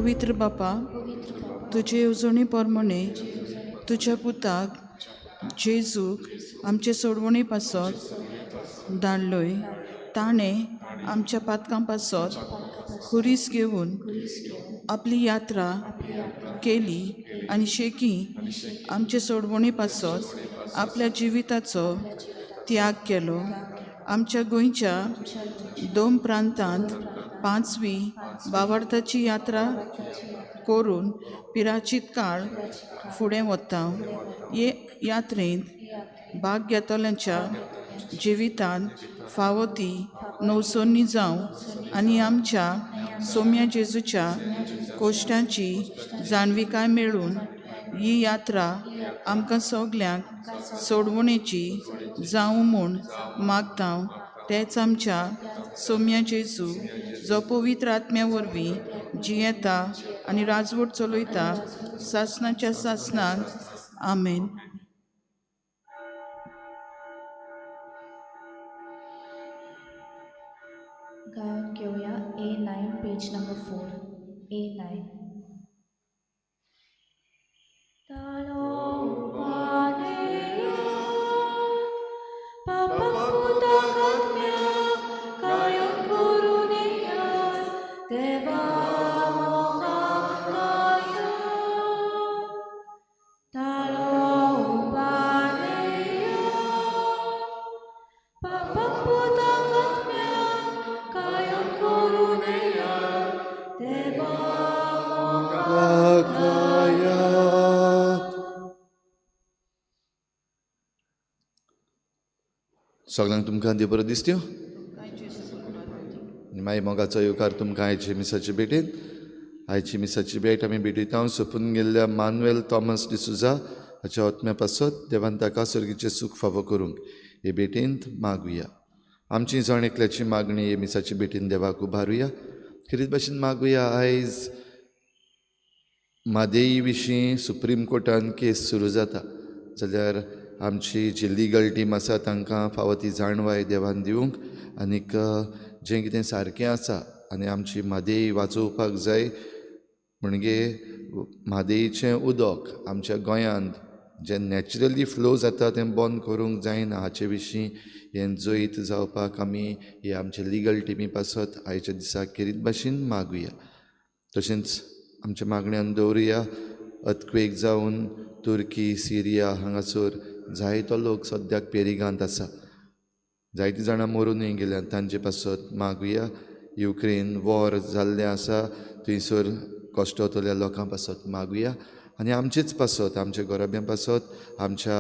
पवित्र बापा, तुजे येवजणे प्रमाणे तुज्या पुताक जेजूक आमचे सोडवणे पासत धाडलोय. ताणें आमच्या पातकां पासत खुरीस घेवन आपली यात्रा केली आनी शेकी आमचे सोडवणे पासत आपल्या जिविताचो त्याग केलो. आमच्या गोंयच्या दोन प्रांतांत पांचवी बावडताची यात्रा करून पिराचीत काळ फुडें वता. हे यात्रेंत भाग घेतल्यांच्या जिवितांत फावो ती नवसोनी जावं आनी आमच्या सोम्या जेजूच्या कोश्टांची जाणविकाय मेळून ही यात्रा आमकां सगल्यांक सोडवणेची जावं म्हूण मागता. तेच आमच्या सोम्या जेजू जो पवित्र आत्म्या वरवीं जियेता आनी राजवट चलयता सासनाच्या सासनाक. आमेन. गायन घेवया A9 page number 4. A9. सगळ्यांक तुमकां देव बरो दिसत्यो. मागीर मोगाचो येवकार तुमकां आयचे मिसाचे भेटेंत. आयची मिसाची भेट आमी भेटयता सोंपून गेल्ल्या मानुएल थॉमस डिसुजा हाच्या आत्म्या पासत देवान ताका सर्गीचें सूख फावो करूंक हे भेटेंत मागुया. आमची जण एकल्याची मागणी हे मिसाची भेटीन देवाक उबारुया. खेरीत भाशेन मागुया. आयज म्हादेई विशीं सुप्रीम कोर्टान केस सुरू जाता जाल्यार आमची जी लिगल टीम आसा तांकां फावो ती जाणवाय देवान दिवंक आनीक जें कितें सारकें आसा आनी आमची म्हादेई वाचोवपाक जाय. म्हणजे म्हादेईचें उदक आमच्या गोंयांत जें नॅचरली फ्लो जाता तें बंद करूंक जायना हाचे विशीं हें जैत जावपाक आमी हे आमचे लिगल टिमी पासत आयच्या दिसा खेरीत भाशेन मागुया. तशेंच आमच्या मागण्यान दवरुया अर्थक्वेक जावन तुर्की सिरिया हांगासर जायतो लोक सद्याक पेरिगांत आसा, जायतीं जाणां मरुनूय गेल्यात, तांचे पासत मागुया. युक्रेन वॉर जाल्लें आसा थंयसर कश्टवतल्या लोकां पासत मागुया आनी आमचेच पासत, आमच्या घराब्यां पासत, आमच्या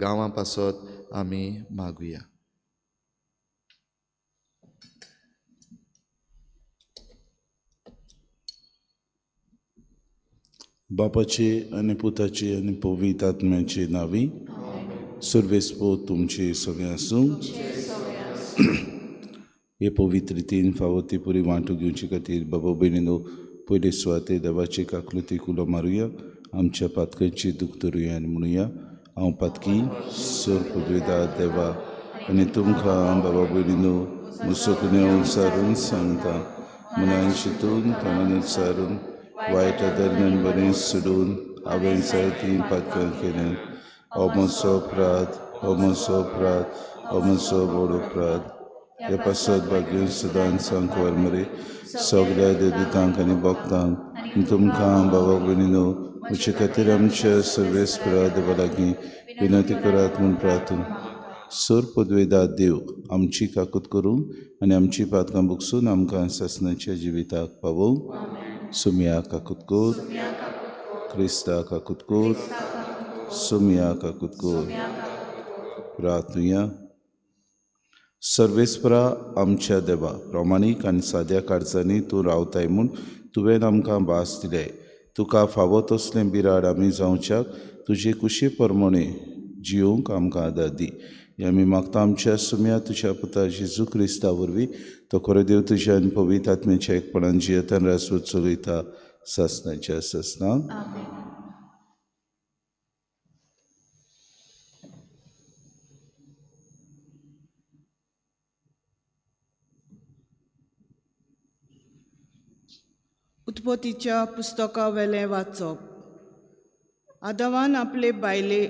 गांवां पासत आमी मागुया. बापाचे आनी पुताचे आनी पवित्र आत्म्याचे नांवी सुर्वेस्पो तुमचे सगळे आसूं. हे पवित्र रितीन फावो ती पुरी वांटू घेवचे खातीर बाबा भयणीनो पयले सुवाते देवाचे काकलुतीक उलो मारुया. आमच्या पातकांची दूख धरुया आनी म्हणुया, हांव पातकी सोर पुदवेदा देवा आनी तुमकां बाबा भयणीनो मुसकुने सारून सांगता, मनान शितून तणान सारून वायट दरम्यान बरें सोडून हांवें जायतीं पातकां केल्यात. हो म्हजो अपराध, हो म्हजो अपराध, हो म्हजो व्हड अपराध. हे पासत भाग्य सदांच सांकवार मरे सगळ्या देवतांक आनी भक्तांक तुमकां बाबा भयणीनो म्हजे खातीर आमच्या सर्वेस्परा देवा लागीं विनंती करात म्हूण प्रार्थना. सोर पदवेदा देव आमची काकूत करूंक आनी आमची पातकां बुकसून आमकां सासणाच्या जिविताक पावोवंक. सुमिया काकूत कोर, क्रिस्ता काकूत कोर, सुमिया काकूत कोर. प्रार्थुया. सर्वेस्परा आमच्या देवा, प्रामाणीक आनी साद्या काळजांनी तूं रावताय म्हूण तुवें आमकां भास दिले. तुका फावो तसलें बिराड आमी जावच्याक तुजे कुशी प्रमाणे जियोंक आमकां आदार दी. हे आमी मागता आमच्या सुम्या तुज्या पुता जेजू क्रिस्ता वरवीं, तो खरो देव तुज्या आनी पवित्र आत्म्याच्या एकपणान जियेतान राजवट चलयता सासणाच्या सासणाक. उत्पत्तीच्या पुस्तका वेलें वाचप. आदावान आपले बायले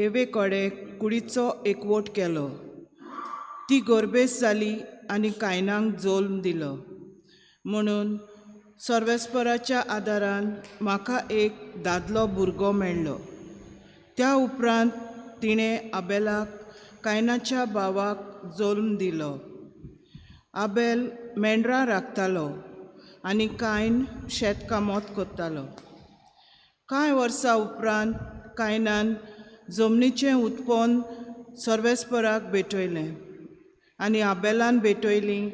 एवे कडेन कुडीचो एकवट केलो. ती गोरबेस जाली आनी कायनाक जल्म दिलो. म्हणून सर्वेस्पराच्या आदारान म्हाका एक दादलो भुरगो मेळ्ळो. त्या उपरांत तिणें आबेलाक कायनाच्या भावाक जल्म दिलो. आबेल मेंढरां राखतालो आनी कायन शेतकामत करतालो. कांय वर्सां उपरांत कायनान जमनीचें उत्पन्न सर्वेस्पराक भेटयलें आनी आबेलान भेटयलीं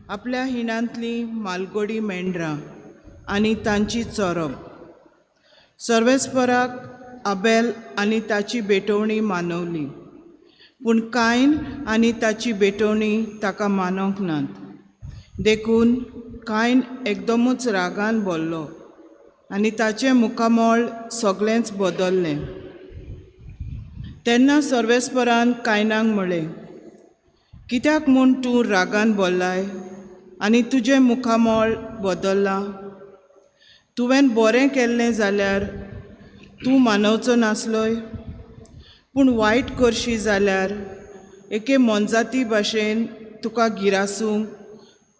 आपल्या हिणांतलीं मालगोडी मेंढरां आनी तांची चोरप. सर्वेस्पराक आबेल आनी ताची भेटवणी मानवली, पूण कायन आनी ताची भेटवणी ताका मानवंक नात. देखून कायन एकदमूच रागान भरलो आनी ताचें मुखामळ सगळेंच बदल्लें. तेन्ना सर्वेस्परान कायनाक म्हळें, कित्याक म्हूण तूं रागान भरलाय आनी तुजें मुखामळ बदल्लां? तुवें बरें केल्लें जाल्यार तूं मानवचो नासलोय, पूण वायट करशी जाल्यार एके मोनजाती भाशेन तुका गिरासूंक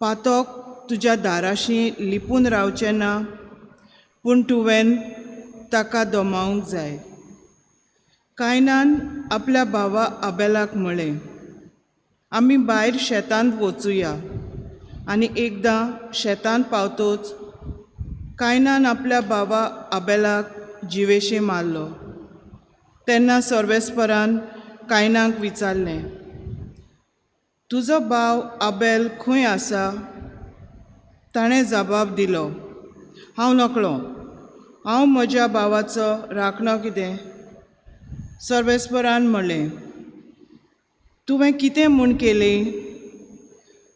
पातक तुज्या दाराशी लिपून रावचें ना, पूण तुवें ताका दमावंक जाय. कायनान आपल्या भावा आबेलाक म्हळें, आमी भायर शेतांत वचुया. आनी एकदां शेतांत पावतोच कायनान आपल्या भावा आबेलाक जिवेशी मारलो. तेन्ना सर्वेस्परान कायनाक विचारलें, तुजो भाव आबेल खंय आसा? ताणें जबाब दिलो, हांव नकळो, हांव म्हज्या भावाचो राखणो कितें? सर्वेस्परान म्हळें, तुवें कितें म्हूण केलें?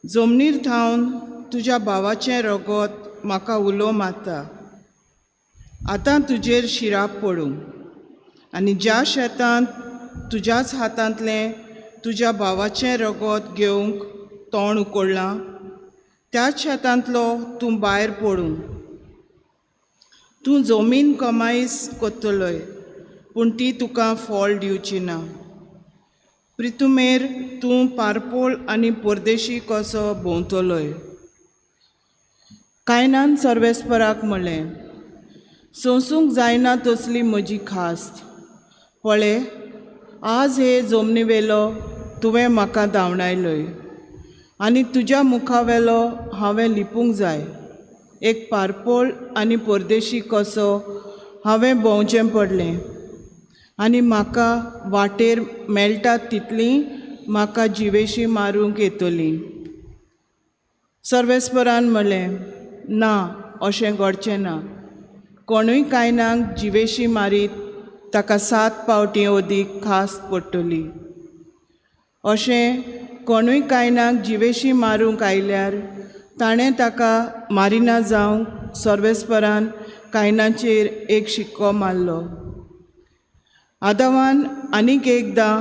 जमनीर थावन तुज्या भावाचें रगत म्हाका उलो मारता. आतां तुजेर शिराप पडूं आनी ज्या शेतांत तुज्याच हातांतलें तुज्या भावाचें रगत घेवंक तोंड उकडलां त्याच शेतांतलो तूं भायर पडूं. तूं जमीन कमाईस करतलोय, पूण ती तुका फळ दिवची ना. प्रितुमेर तूं पारपोळ आनी परदेशी कसो भोंवतलोय. कायनान सर्वेस्पराक म्हळें, सोंसूंक जायना तसली म्हजी खास्त. पळय, आज हे जमनीवेलो तुवें म्हाका धांवडायलोय आनी तुज्या मुखावेलो हांवें लिपूंक जाय. एक पारपोळ आनी परदेशी कसो हांवें भोंवचें पडलें आनी म्हाका वाटेर मेळटात तितलीं म्हाका जिवेशी मारूंक येतली. सर्वेस्परान म्हळें, ना, अशें घडचें ना. कोणूय कायनाक जिवेशी मारीत ताका 7 पावटी अदीक खास पडटली. अशें कोणूय कायनाक जिवेशी मारूंक आयल्यार ताणें ताका मारिना जावंक सर्वेस्परान कायनाचेर एक शिक्को मारलो. आदावान आनीक एकदां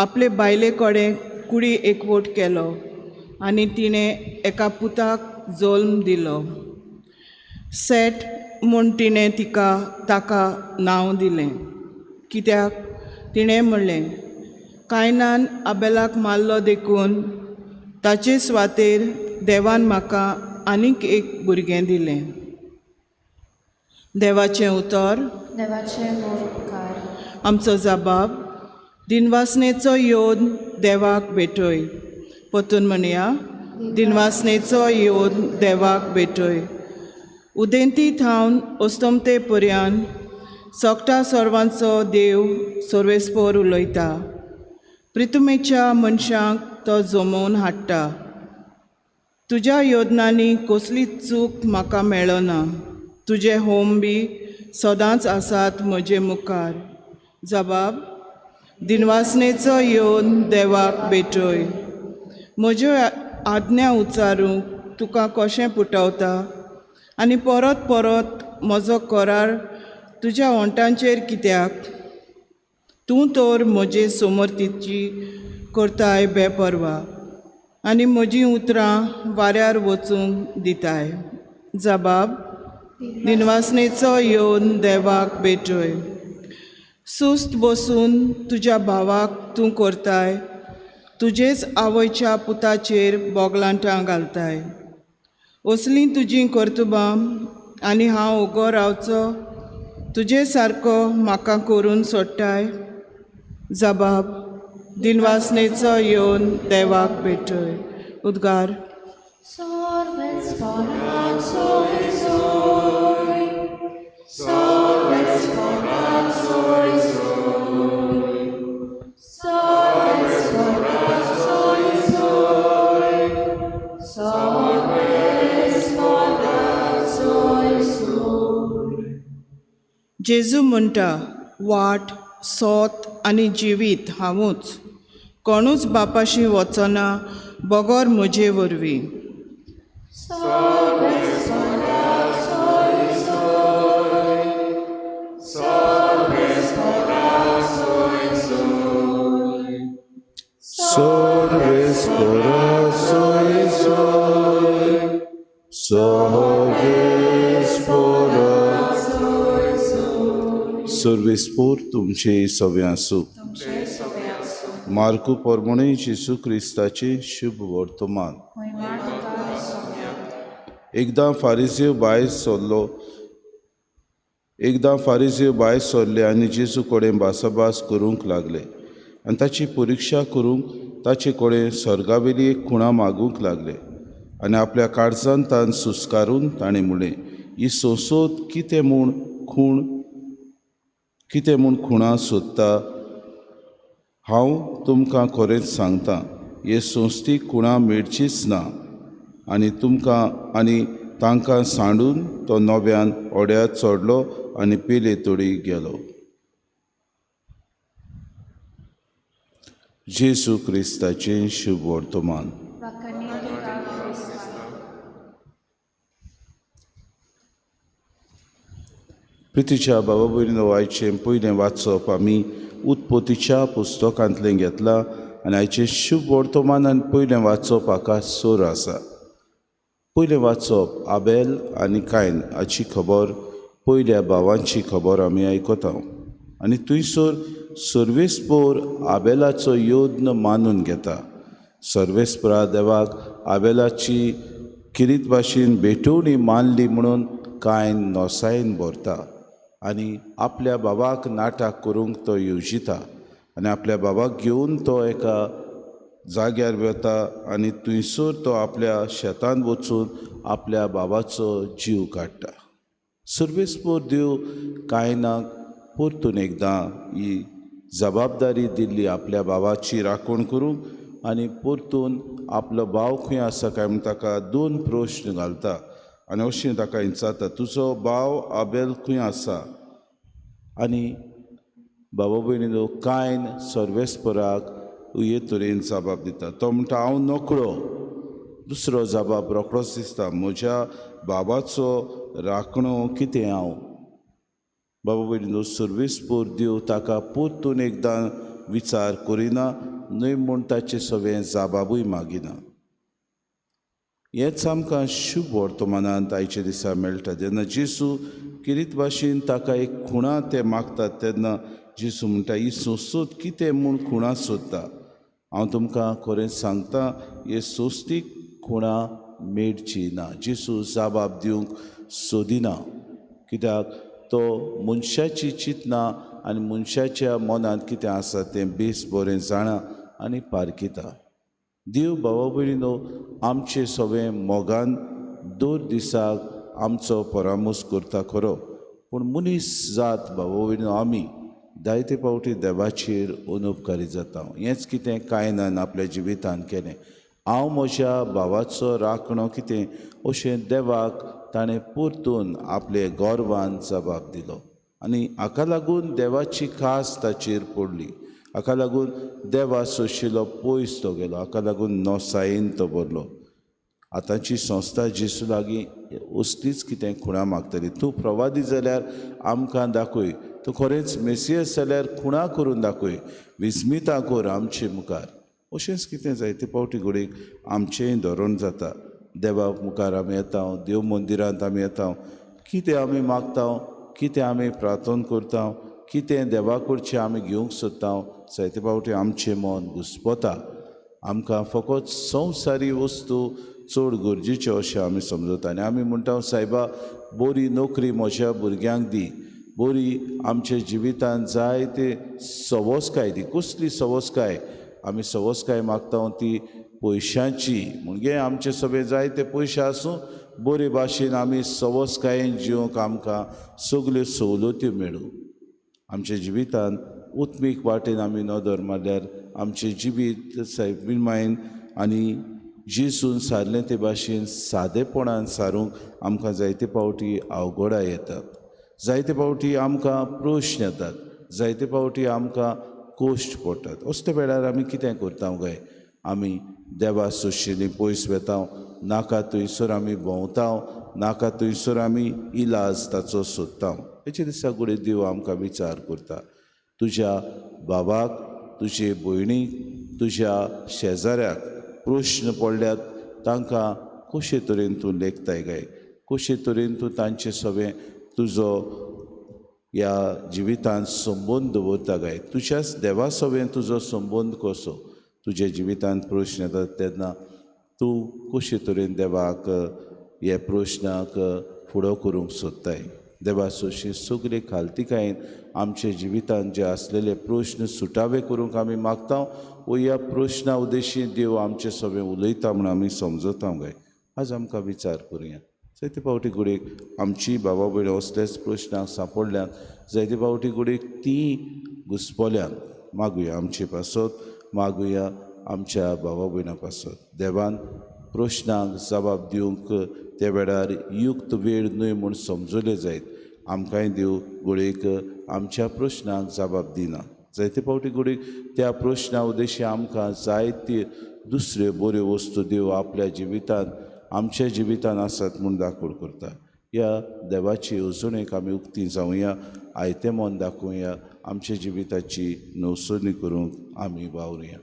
आपले बायले कडेन कुडी एकवट केलो आनी तिणें एका पुताक जल्म दिलो. सेट म्हूण तिणें तिका ताका नांव दिलें, कित्याक तिणें म्हणलें, कायनान आबेलाक मारलो देखून ताचे सुवातेर देवान म्हाका आनीक एक भुरगें दिलें. देवाचें उतर. देवाचे उपकार. आमचो जबाब दिनवासनेचो येवन देवाक भेटय. परतून म्हणया, दिनवासनेचो येवन देवाक भेटय. उदेंती थावन अस्तमते पर्यान सगटा सर्वांचो देव सर्वेस्पोर उलयता. प्रितुमेच्या मनशांक तो जमोवन हाडटा. तुज्या योजनांनी कसलीच चूक म्हाका मेळना. तुजे होम बी सदांच आसात म्हजे मुखार. जबाब दिनवासनेचो येवन देवाक भेटय. म्हज्यो आज्ञा उच्चारूंक तुका कशें पुटवता आनी परत परत म्हजो करार तुज्या ओंठांचेर कित्याक? तूं तर म्हजे समर्थीची करताय बेपर्वा आनी म्हजीं उतरां वाऱ्यार वचूंक दिताय. जबाब दिनवासनेचो येवन देवाक भेटय. सुस्त बसून तुज्या भावाक तूं करताय, तुजेच आवयच्या पुताचेर बोगलांटां घालताय. असलीं तुजीं कर्तुबां आनी हांव उगो रावचो, तुजे सारको म्हाका करून सोडटाय. जबाब दिनवासनेचो येवन देवाक भेटय. उद्गार. जेजू म्हणटा, वाट, सोत आनी जिवीत हांवूच, कोणूच बापाशी वचना बगर म्हजे वरवीं. सर्वेस्पोर तुमचे सवे आसूं. मार्कू परमणे जेजू क्रिस्ताचे शुभ वर्तमान. एकदां फारिजीव भायर सरले आनी जेजू कडेन भासाभास करूंक लागले आनी ताची परिक्षा करूंक ताचे कडेन स्वर्गावेली एक खुणा मागूंक लागले. आनी आपल्या काळजान तान सुस्कारून ताणें म्हणलें, ही सोंसोत कितें म्हूण खुणा सोदता? हांव तुमकां खरेंच सांगता, हे संस्थीक खुणा मेळचीच ना. आनी तुमकां आनी तांकां सांडून तो नव्यान ओड्यार चडलो आनी पेले तडी गेलो. जेजू क्रिस्ताचें शुभ वर्तमान. प्रितीच्या बाबा भयणीनो, आयचें पयलें वाचप आमी उत्पत्तीच्या पुस्तकांतलें घेतलां आनी आयचें शुभ वर्तमान आनी पयलें वाचप हाका सोर आसा. पयलें वाचप आबेल आनी कायन हाची खबर, पयल्या भावांची खबर आमी आयकता आनी थंयसर सर्वेस्पोर आबेलाचो यत्न मानून घेता. सर्वेस्परा देवाक आबेलाची किरीत भाशेन भेटवणी मानली म्हणून कायन नोसायेन भरता आनी आपल्या बाबाक नाटक करूंक तो येवजिता आनी आपल्या बाबाक घेवन तो एका जाग्यार वता आनी थंयसर तो आपल्या शेतान वचून आपल्या बाबाचो जीव काडटा. सर्वेस्पोर देव कायनाक परतून एकदां ही जबाबदारी दिल्ली आपल्या बाबाची राखण करूंक आनी परतून आपलो भाव खंय आसा काय म्हूण ताका दोन प्रश्न घालता आनी अशें ताका विचारता, तुजो भाव आबेल खंय आसा? आनी बाबा भयणीनो, कायन सर्वेस्पराक हे तरेन जबाब दिता. तो म्हणटा, हांव नकळो. दुसरो जबाब रोखडोच दिसता, म्हज्या बाबाचो राखणो कितें हांव? बाबा भयणीनो, सर्वेस्पोर देव ताका परतून एकदां विचार करिना न्हय म्हूण ताचे सगळें जबाबूय मागिना. हेंच आमकां शुभ वर्तमानांत आयच्या दिसा मेळटा. जेन्ना जेजू किरीत भाशेन ताका एक खुणा ते मागतात तेन्ना जेजू म्हणटा, ही सोंसोत कितें म्हूण खुणा सोदता? हांव तुमकां खरेंच सांगता, हे सोंसतीक खुणा मेळची ना. जेजू जबाब दिवंक सोदिना, कित्याक तो मनशाची चिंतना आनी मनशाच्या मनांत कितें आसा तें बेस बरें जाणा आनी पारखिता. देव बाबा भयणीनो, आमचे सगळे मोगान दर दिसाक आमचो परामर्श करता खरो, पूण मनीस जात बाबा भयणीनो आमी जायते फावटी देवाचेर अनुपकारी जाता. हेंच कितें कायनान आपल्या जिवितान केलें. हांव म्हज्या भावाचो राखणो कितें अशें देवाक ताणें परतून आपले गर्वान जबाब दिलो आनी हाका लागून देवाची खास ताचेर पडली. हाका लागून देवा सोशिलो पयस तो गेलो, हाका लागून नोसायेन तो भरलो. आतांची संस्था जेजू लागीं असलीच कितें खुणा मागतली, तूं प्रवादी जाल्यार आमकां दाखय, तूं खरेंच मेसियस जाल्यार खुणा करून दाखय, विस्मिता कर आमचे मुखार. अशेंच कितें जायते फावटी घडयेक आमचेंय धोरण जाता. देवा मुखार आमी येता, देव मंदिरांत आमी येता, कितें आमी मागता, कितें आमी प्रार्थना करता, कितें देवा कडचें आमी घेवंक सोदता, जायते फावटी आमचें मन घुस्पता. आमकां फकत संवसारी वस्तू चड गरजेच्यो अशें आमी समजता आनी आमी म्हणटा, सायबा बरी नोकरी म्हज्या भुरग्यांक दी, बरी आमच्या जिवितांत जायते सवसकाय दी. कसली सवसकाय? आमी सवसकाय मागता ती पयशांची. म्हणजे आमचे सगळे जायते पयशे आसूं, बरे भाशेन आमी सवसकायेन जिवंक आमकां सगल्यो सवलत्यो मेळूं. आमच्या जिवितांत उत्मीक वाटेन आमी नदर मारल्यार आमचें जिवीत सायबीण आनी जेजून सारलें ते भाशेन सादेपणान सारूंक आमकां जायते फावटी अवघडां येतात, जायते फावटी आमकां प्रश्न येतात, जायते फावटी आमकां कश्ट पडटात. असल्या वेळार आमी कितें करता काय? आमी देवा सोशेनी पयस वेता, नाका थंयसर आमी भोंवता, नाका थंयसर आमी इलाज ताचो सोदता. हेचे दिसा घडये देव आमकां विचार करता, तुज्या बाबाक, तुजे भयणीक, तुज्या शेजाऱ्याक प्रश्न पडल्यात तांकां कशे तरेन तूं लेखताय काय? कशे तरेन तूं तांचे सगळें तुजो ह्या जिवितांत संबंद दवरता काय? तुज्याच देवा सवें तुजो संबंद कसो? तुज्या जिवितांत प्रश्न येतात तेन्ना तूं कशे तरेन देवाक ह्या प्रश्नाक फुडो करूंक सोदताय? देवा सोशी सगळे खालतिकायेन आमच्या जिवितांत जे आसलेले प्रश्न सुटावे करूंक आमी मागता वो ह्या प्रश्ना उद्देशी देव आमचे सगळें उलयता म्हूण आमी समजता काय? आज आमकां विचार करुया. जायते फावटी घडयेक आमची बाबा भयणां असल्याच प्रश्नाक सांपडल्यात, जायते फावटी घडयेक ती घुसपल्यात. मागुया आमचे पासत, मागुया आमच्या बाबा भयणां पासत. देवान प्रश्नाक जबाब दिवंक त्या वेळार युक्त वेळ न्हय म्हूण समजले जायत. आमकांय देव घडयेक आमच्या प्रश्नाक जबाब दिना. जायते फावटी घडयेक त्या प्रश्ना उद्देशी आमकां जायते दुसऱ्यो बऱ्यो वस्तू देव आपल्या जिवितांत आमच्या जिवितांत आसात म्हूण दाखोवड करता. ह्या देवाची येवजणेक आमी उक्ती जावया, आयतें मन दाखोवया, आमच्या जिविताची नवसरणी करूंक आमी वावरुया.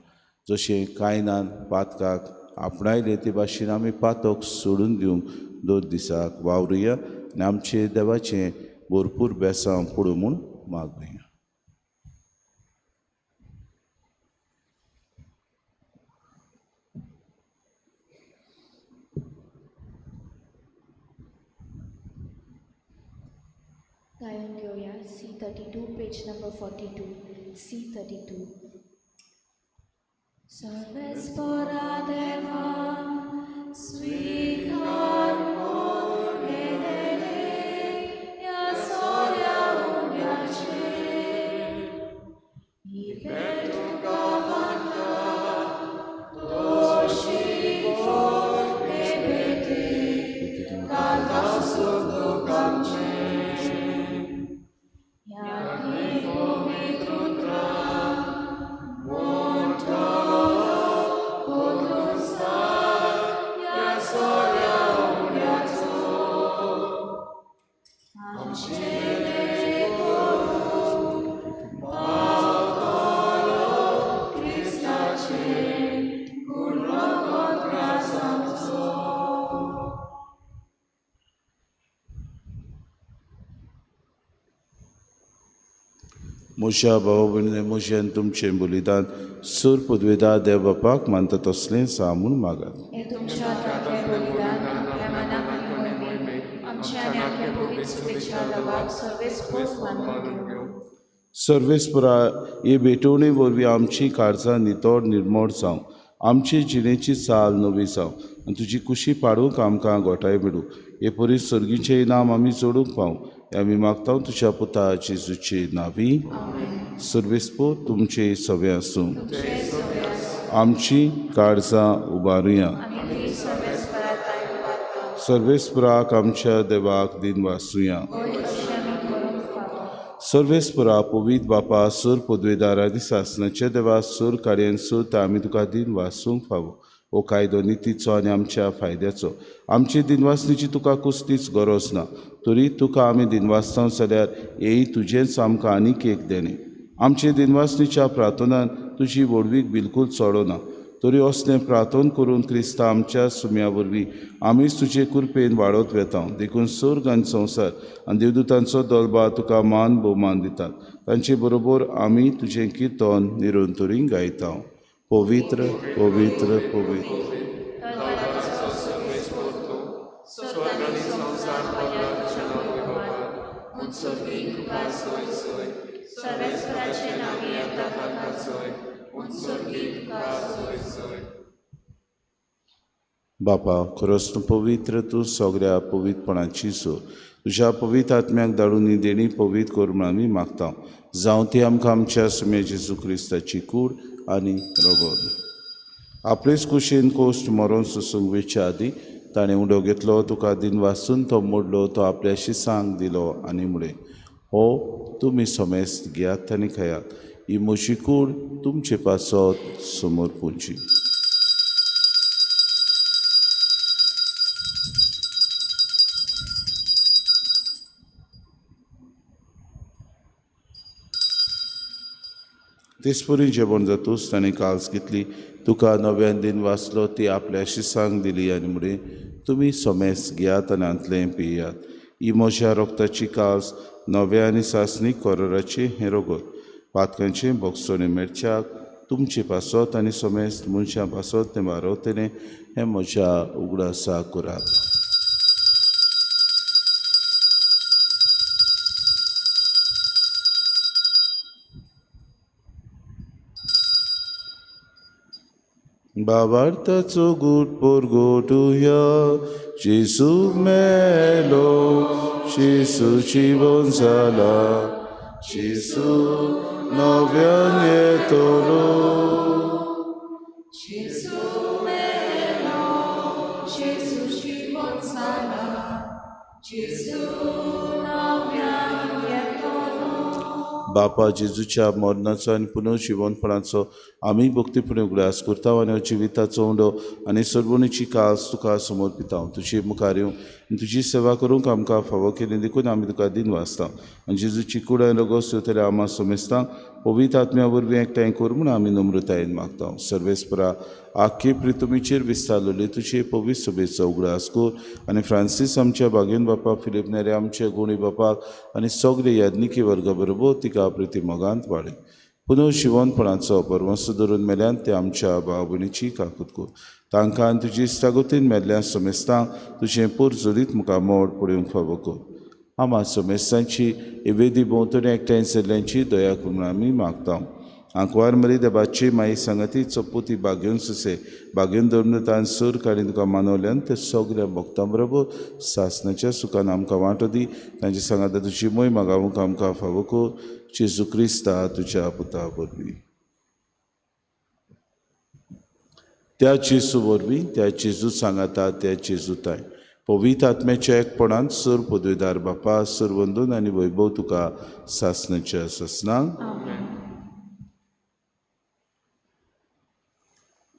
जशें कायनान पातकाक आपणायले ते भाशेन आमी पातक सोडून दिवंक दर दिसाक वावरुया आनी आमचे देवाचें भरपूर बेसांव पडूं म्हूण मागुया. गायन घेवया C32 page number 42. C32. सर्वेस्परा देवा स्वीकार केलेले ह्या सोऱ्या उम्याचें ही भेट तुका मानता, दोशी कोण हे भेटीक घालता सुख दुख आमचें. म्हज्या भाव भयणींनी म्हजें तुमचें बलिदान सूर पदवेदार देव बापाक मानता तसलें सा म्हूण मागात. सर्वेस्परा हे भेटवणे वरवीं आमची काळजां नितळ निर्मळ जावं, आमची जिणेची चाल नवी जावं आनी तुजी कुशी पाडूंक आमकां गोठाय मेळूं. हे परी सर्गीचें इनाम आमी जोडूंक पावूं हें आमी मागता तुज्या पुता जेजूचे नांवी. सर्वेस्पोर तुमचें सगळें आसूं. आमची काळजां उबारुया. सर्वेस्पराक आमच्या देवाक दिन वासुया. सर्वेस्परा पवित्र बापा सूर पदवेदार आनी सासणाच्या देवा सूर कार्यान सूर आमी तुका दिन वासूंक फावो. हो कायदो नितीचो आनी आमच्या फायद्याचो. आमची दिनवासणीची तुका कसलीच गरज ना, तरी तुका आमी दिनवासता जाल्यार हेंय तुजेंच आमकां आनीक एक देणें. आमचे दिनवासणीच्या प्रार्थनान तुजी व्हडवीक बिलकूल चडना, तरी असलें प्रार्थन करून क्रिस्ता आमच्या सुम्या वरवीं आमीच तुजे कृपेन वाडत वेता. देखून स्वर्ग आनी संवसार आनी देवदूतांचो दलबा तुका मान भोवमान दितात. तांचे बरोबर आमी तुजें किर्तन निरंतरी गायता. पवित्र पवित्र पवित्र बापा, खरोच तूं पवित्र, तूं सगळ्या पवित्रपणाची सो. तुज्या पवित्र आत्म्याक धाडून ही देणी पवित्र कर म्हूण आमी मागता. जावं ती आमकां आमच्या सुम्या जेजू क्रिस्ताची कूड आनी रगत. आपलेच कुशीन कोश्ट मरोन सोसूंक वेच्या आदीं ताणें उडो घेतलो, तुका दिन वासून तो मोडलो, तो आपल्या शिसांक दिलो आनी म्हळें, हो तुमी समेस्त घेयात आनी खायात, ही म्हजी कूड तुमचे पासत समर्पूची. तेचपरी जेवण जातूच ताणें काल्स घेतली, तुका नव्यान दिन वाचलो, ती आपल्या शिसांक दिली आनी म्हळें, तुमी समेस्त घेयात आनी हांतलें पियात, ही म्हज्या रोगताची काल्स नव्या आनी सासणीक कोरोराचें हें रगत. पातकांचें भोगसणें मेळच्याक तुमचे पासत आनी समेस्त मनशां पासत तें वारवतलें हें म्हज्या उगडासा करात. बाबार्थाचो गूट परगटुया, जेजू मेलो, जेजू जिवन जाला, जेजू नव्यान येतलो. जेजू मेलो, जेजू जिवन जाला, जेजू नव्यान येतलो. बापा, जेजूच्या मरणाचो आनी पुनर्जिवनपणाचो आमी भक्तीपणी उगडास करता आनी जिविताचो उंडो आनी सर्वणीची कास तुका समर्पिता. तुजे मुखार येवन आनी तुजी सेवा करूंक आमकां फावो केली देखून आमी तुका दिन वाचता. आनी जेजूची कूड आनी रगत सोयतले आमा समेस्तांक पवित्र आत्म्या वरवीं एकठांय कर म्हूण आमी नम्रतायेन मागता. सर्वेस्परा, आख्खे प्रितुमीचेर विस्तारलेली तुजे पवित्र सभेचो उगडास कर आनी फ्रांसीस आमच्या बागेन बापा, फिलीप नेरे आमच्या गुणी बापाक आनी सगळे याज्ञिकी वर्गा बरोबर तिका प्रिती मोगांत वाडय. पुनर्जिवनपणाचो परवंस धरून मेल्यान ते आमच्या भाव भयणीची काकूत कर. तांकां आनी तुजी इश्टागतीन मेल्ल्या समेस्तांक तुजें पोरजोरीत मुखामोड पळोवंक फावो कर. आमा समेस्तांची वेदी भोंवतणी एकठांय जाल्ल्यांची दया कर म्हूण आमी मागता. आंकवार मरी देवाची माई सांगाती चपुती बागेवन सुसे बागेवन धर्मतान सूर काडीन तुका मानवल्यान ते सगळ्या भक्तां बरोबर सासणाच्या सुखान आमकां वांटो दी. तांचे सांगाता तुजी मोय मागावंक आमकां फावो कर. जेजू क्रिस्ता तुज्या पुता वरवीं. त्या जेजू वरवीं, त्या जेजू सांगाता, त्या जेजू ताय पवित्र आत्म्याच्या एकपणान सर पदवीदार बापा, सर वंदन आनी वैभव तुका सासणाच्या सासणाक.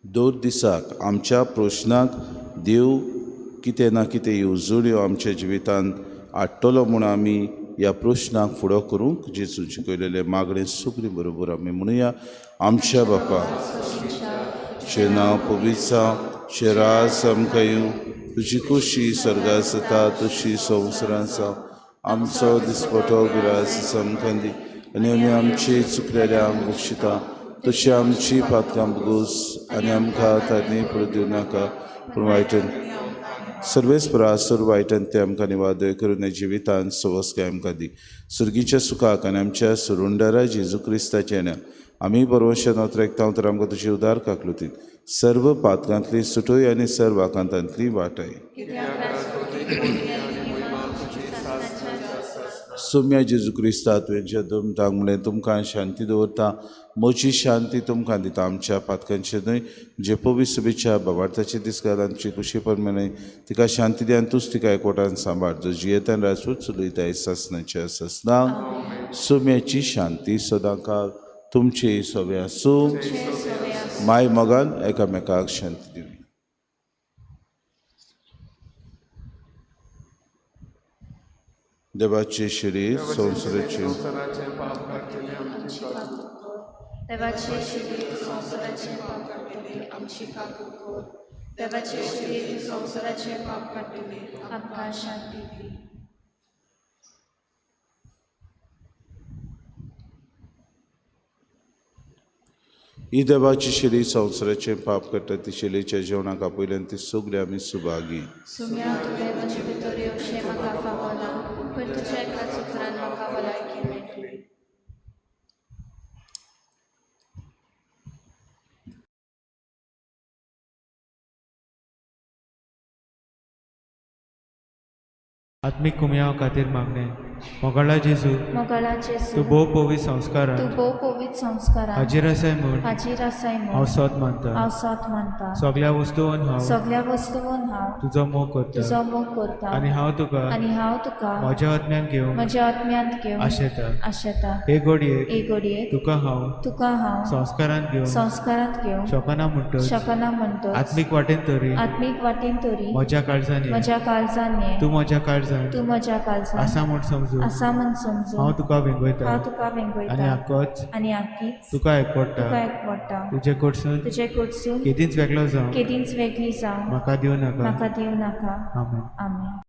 दर दिसाक आमच्या प्रश्नाक देव कितें ना कितें येवजण्यो आमच्या जिवितांत हाडटलो म्हूण आमी ह्या प्रश्नाक फुडो करूंक जेजून शिकयलेलें मागणें सगळीं बरोबर आमी म्हणुया. आमच्या बापा, तुजें नांव पवित्र जावं, तुजें राज आमकां येवं, तुजी खोशी स्वर्गार जाता तशी संवसारांत जावं. आमचो दिसपटो गिरास आमकां दी आनी आमी आमची चुकलेल्या बक्षिता तशी आमची पातकां भोगोस आनी आमकां तांणी पडूं दिवं नाका, पूण वायटन सर्वेस्परा सर्व वायटन ते आमकां निवादय करून जिवितांत सवसकाय आमकां दी. सुर्गीच्या सुखाक आनी आमच्या सुरुंडारा जेजू क्रिस्ताच्या येण्या आमी बरोवशा नोत्रेकता तर आमकां तुजी उदार काकलुतीन सर्व पातकांतली सुटोय आनी सर्व आकांतांतली वाटाय. सोम्या जेजू क्रिस्ता तुवें दोमतांक म्हणलें, तुमकां शांती दवरता, म्हजी शांती तुमकां दिता. आमच्या पातकांचे न्हय, जे पवित्र सभेच्या बाबार्थाचे दीस घाल आमची कुशी परमें तिका शांती दी आनी तूंच तिका एकवटान सांबाळ, जो जियेतान राजपूत चलयता सासणाच्या सासणाक. सोम्याची शांती सदांकाळ तुमचे सगळे आसूं. माय मोगान एकामेकाक शांती दिवं. देवाचे शरीर संवसाराचे देवाचे शिरीर संवसाराचें पाप काडटले आमची काकूट कर. देवाचे शिरीर संवसाराचें पाप काडटले आमकां शांती दी. ही देवाची शरीर संवसाराचें पाप काडटा ती शैलीच्या जेवणाक आपयल्यान ती सगळी आमी सुभागी. सुम्या तुवें म्हजे भितर येवचें म्हाका फावना, पूण तुज्या एकाच उतरान म्हाका भलायकी मेळटली. आत्मीक कुमयाव खातीर मागणें. मोगाळा जेजू, मोगाळा जेजू, तूं भोव पवित्र संस्कारान, तूं भोव पवित्र संस्कारान हाजीर आसाय म्हूण, हाजीर आसाय म्हूण हांव सोद मानता, हांव सोद मानता. सगळ्या वस्तून हांव, सगळ्या वस्तून हांव तुजो मोग करता, तुजो मोग करता. आनी हांव तुका, आनी हांव तुका म्हज्या आत्म्यान घेवंक, म्हज्या आत्म्यांत घेवंक आशेता, आशेता. हे घडयेक, हे घडयेक तुका हांव, तुका हांव संस्कारांत घेवंक, संस्कारांत घेवंक शकना म्हणटच, शकना म्हणटच, आत्मीक वाटेन तरी, आत्मीक वाटेन तरी म्हज्या काळजान ये, म्हज्या काळजान ये, तूं म्हज्या काळजान, तूं म्हज्या काळजान आसा म्हूण समजून, आसा म्हूण समजून, हांव तुका वेंगयता, हांव तुका वेंगयता, आनी आकोच, आनी आकीच तुका एकवडटा, तुका एकवडटा. तुजे कडसून, तुजे कडसून केदींच वेगळो जावं, केदींच वेगळी जावं म्हाका दिवं नाका, म्हाका दिवं नाका. आमेन. आमेन.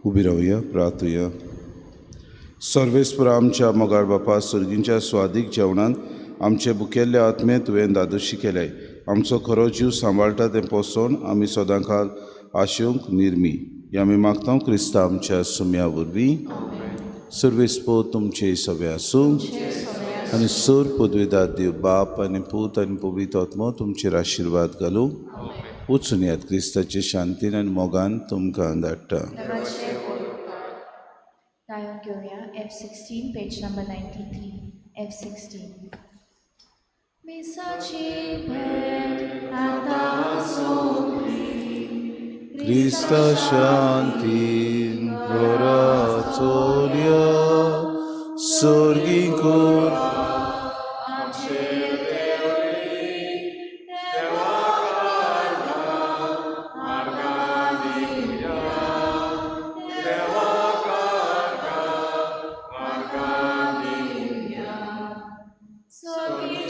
उबी रावया, प्रार्थुया. सर्वेस्पर आमच्या मोगाळ बापा, सर्गींच्या स्वादीक जेवणान आमचे बुकेल्ले आत्मे तुवें दादोशी केल्याय. आमचो खरो जीव सांबाळटा तें पोसोवन आमी सदांकाल आशेवंक निर्मी. हे आमी मागता क्रिस्ता आमच्या सुम्या वरवीं. सर्वेस्पर तुमचे सगळे आसूं आनी सर पदवेदार देव बाप आनी पूत आनी पवित्र आत्मो तुमचेर आशिर्वाद घालूं. वचून यात क्रिस्ताचे शांतीन आनी मोगान तुमकां धाडटा. गायन घेवया F16 page number 93. F16. मिसाची भेट आतां सोंपली, क्रिस्ता शांतीन घरा चोरया, सर्गी कोर So